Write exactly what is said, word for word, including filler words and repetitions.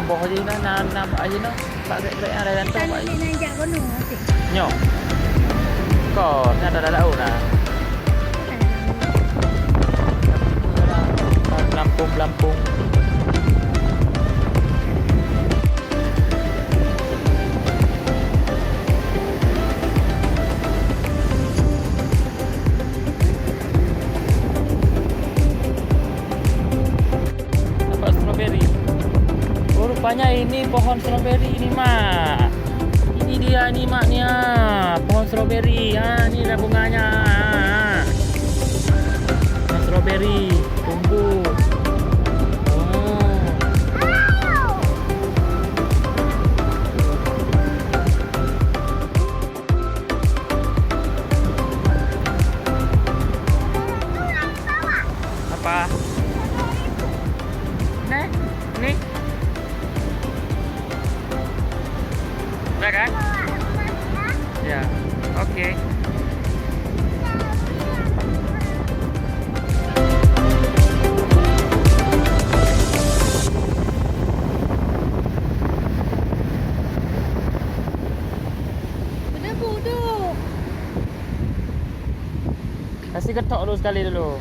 Boh jih na, na, na bak jih na. Bak grek-grek na, ada gantong bak jih. Tadi nak jak gunong, asyik. Nyoe. Ko, ni ada dalam na. Belampung, belampung. Nampak strawberry. Oh, rupanya ini pohon strawberry ni, Mak. Ini dia ni, Mak, ni, ah. Pohon strawberry. Ha, ni dah bunganya. Ha. Nah, strawberry tumbuh. Oh. Apa? Nih, nih. Udah kan? Ya. Oke. Udah buduk. Kasih ketok dulu sekali dulu.